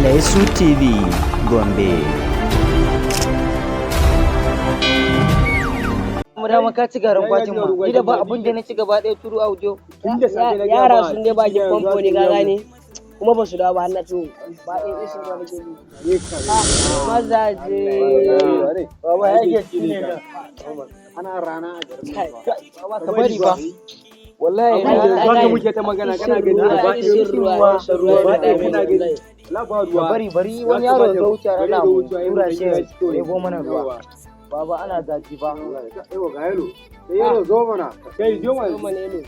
Laisu TV Gombe. Mu dama ka ci garin kwakin ma ni da ba abun da na ci gaba ɗaya turu audio. Yara sun je bakin famfo ne, ka gane, kuma ba su dawo ba har na ciwo ba ɗaya isin ruwa nake ji mazaje. Baba, ya ke ci ne ka Ana rana a garin. Baba, ka bari ba wallahi. Allah, Za ka muke ta magana, kana gani gaba ɗaya Ishin ruwa, ishin ruwa, gaba ɗaya kana gani. La ba ka ruwa. bari, bari wani yaro ya wuce rana mu tura shi ya ɗebo mana ruwa. Baba, ana zafi ba. Yawa, ga yalo. Sai yalo, zo mana. Kai, zo mana. Zo mana yalo.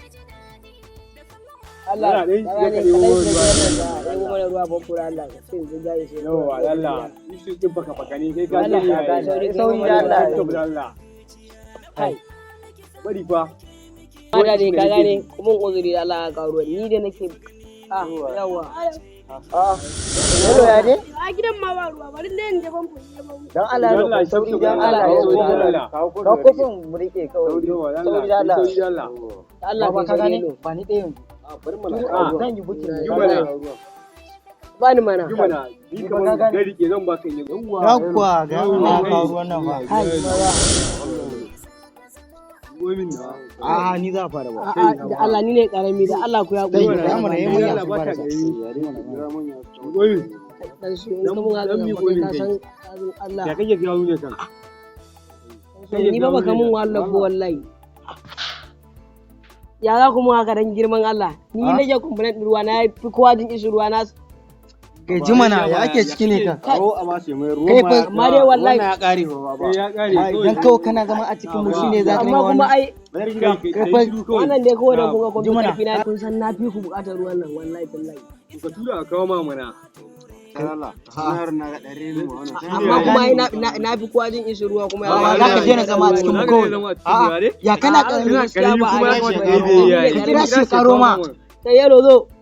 Allah Yana ɗan ka shiga gane ka ɗebo kaɗan ruwa. shiga ka ɗebo mana ruwa famfo da Allah sai yanzu gaye sai. Yawa, Allah. Isu ɗin baka baka ne kai ka Allah, sani ka yayi. sauri. Sauri da Allah. Stop da Allah. Kai. Bari fa. Mada ne, ka gane, kuma uzuri da Allah ka kawo ruwa ni da nake ah yawa. Yalo, ya ne? A gidan ma ba ruwa, bari dai in je famfo in je famfo. Dan Allah ya Allah, sauri dan Allah sauri ya dan sauri. Allah. Ka kofin mu rike kawai. Sauri da Allah. Sauri da Allah. Allah Baba, kai ka sauri gane yalo. ba ni ɗayan. Ah. Zan yi bukin. Yi mana. Ba ni mana. Yi mana. Ni kamar gari ke zan baka in yi. Yawwa, ga ana kawo ruwan nan ba. Gomin na. A ni za a fara ba. A'a, da Allah ni ne karami, da Allah ku ya Kai, ku. ya mana, ya mana. Allah ba ta gari. Gomin. Dan su in ka mun haka Dan ka miƙo min san Allah. Ya kake kawo ne kan? Ni ba baka mun wahala ko wallahi. Ya za ku mun haka dan girman Allah? Ni nake complaint din ruwa, na fi kowa jin kishin ruwa na. Kai, ji mana, ya ake ciki ne ka? Karo a masu mai ruwa. Kai fa Amma dai wallahi ya kare fa baba. Ya kare. Dan kawai kana zama a cikin mu shine za ka amma nema kuma wannan. ai Kai fa wannan dai kawai da kuka Ji kun mana. karfi na, kun san na fi ku bukatar ruwan nan, wallahi tallahi. Ka tura a kawo ma mana. Amma kuma ai na fi kowa jin kishin ruwa kuma Ba za ka daina zama a cikin mu kawai. A'a, ya kana A'a, karami. gaskiya ba kuma a ya yi kamata shi ka yi ba. biyayya. Ka kira shi karo ma. Sai yalo zo.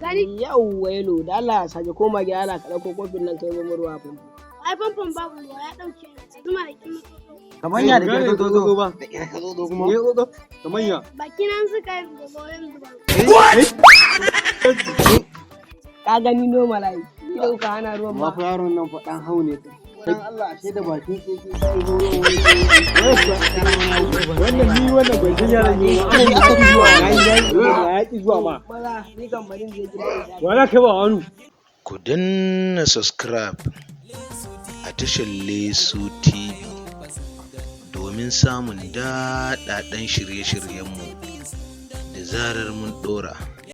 Gani. Yawwa yalo, da Allah sake koma gida, Allah ka dauko kofin nan kai mu ruwa famfo. Ai famfon babu ruwa, ya dauke zuma da kin matsotso. Kamar ya da Gane girka ka zo. zo ba. Kamar ya. Baki nan suka yi gobe yanzu ba. Ka gani normal ai. Ni da kuka hana ruwan ma. Amma fa yaron nan fa dan hau ne. Dan Allah, ashe da bakin tsoki sai zo. Wannan ni wannan bai san yaron ne. Kai aka fi zuwa. Ya ki zuwa ma. Maza, ni kan bari in je gida in sha. Wala kai ba wani. Ku danna subscribe a tashar Lesu TV domin samun daɗaɗɗen shirye-shiryenmu da zarar mun ɗora.